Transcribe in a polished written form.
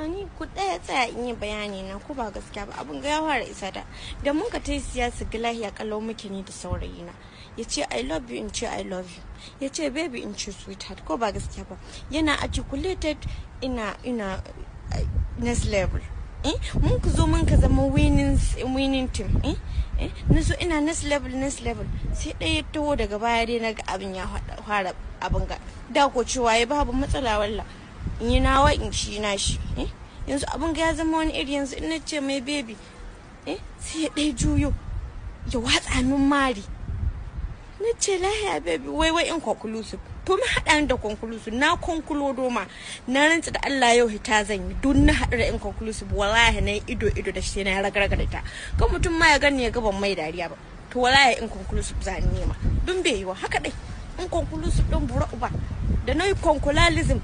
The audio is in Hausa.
Ni ku ɗaya tsaya in yi bayani na, ko ba gaskiya ba, abin ga ya fara isa da da mun ka ta siyasa gilahi. Ya kallo muke ni da saurayi na, ya ce "I love you", in ce "I love you", ya ce "baby", in ce "sweetheart", ko ba gaskiya ba? Yana articulated, ina next level. Mun ku zo mun ka zama winning team. Na zo ina next level, next level, sai ɗaya ya taho daga baya dai, na ga abin ya fara abin ga da ko cewa ya babu matsala, walla in yi nawa, in shi na shi. Yanzu abin ga ya zama wani iri. Yanzu in na ce mai "baby", sai ya ɗaya juyo ya watsa min mari. Na ce "Lahiya, baby?" Wai wai inconclusive. To mu haɗa da conclusive na konkulo doma. Na rantsa da Allah yau hita zan yi don na haɗu da inconclusive. Wallahi na ido ido da shi na ragarga da ta kan mutum ma ya gani ya gaban mai dariya ba. To wallahi inconclusive za ni nema, dun bai yi wa haka dai inconclusive ɗin bura uba da na yi conclusism.